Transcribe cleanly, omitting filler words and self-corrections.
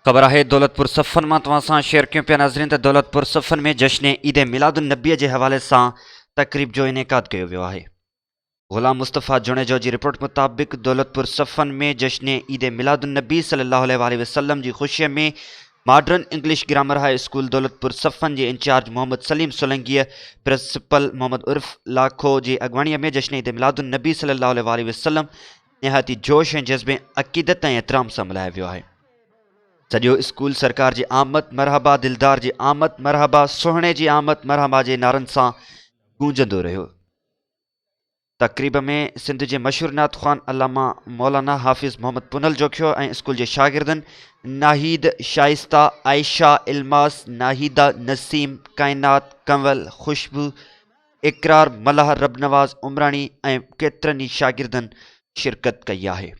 خبر آهي دولتپور صفن مان توهان سان شيئر ڪيون پيا ناظرين ته دولتپور صفن ۾ جشن عيد ميلاد النبي جي حوالي سان تقريب جو انعقاد ڪيو ويو آهي غلام مصطفيٰ جوڻيجو جي رپورٽ مطابق دولتپور صفن ۾ جشن عيد ميلاد النبي صلي الله عليه واٰله وسلم جي خوشي ۾ modern English grammar high school Daulatpur Safan جي انچارج محمد سليم سولنگيء پرنسپل محمد عرف لاکو جي اڳواڻي ۾ جشن عيد ميلاد النبي صلي الله عليه واٰله وسلم نهايت ئي جوش ۽ جذبي عقيدت ۽ احترام سان ملهايو ويو آهي. سڄو اسڪول سرڪار جي آمد مرحبا دلدار جي آمد مرحبا سهڻي جي آمد مرحبا جي نعرن سان گونجندو رهيو. تقريب ۾ سنڌ جي مشهور نعت خوان علامه مولانا حافظ محمد پنهل جوکيو ۽ اسڪول جي شاگردن ناهيد، شائسته، عائشه، الماس، ناهيده، نسيم، ڪائنات، ڪنول، خوشبو، اقرار ملاح، ربنواز عمراڻي ۽ ڪيترن ئي شاگردن شرڪت ڪئي آهي.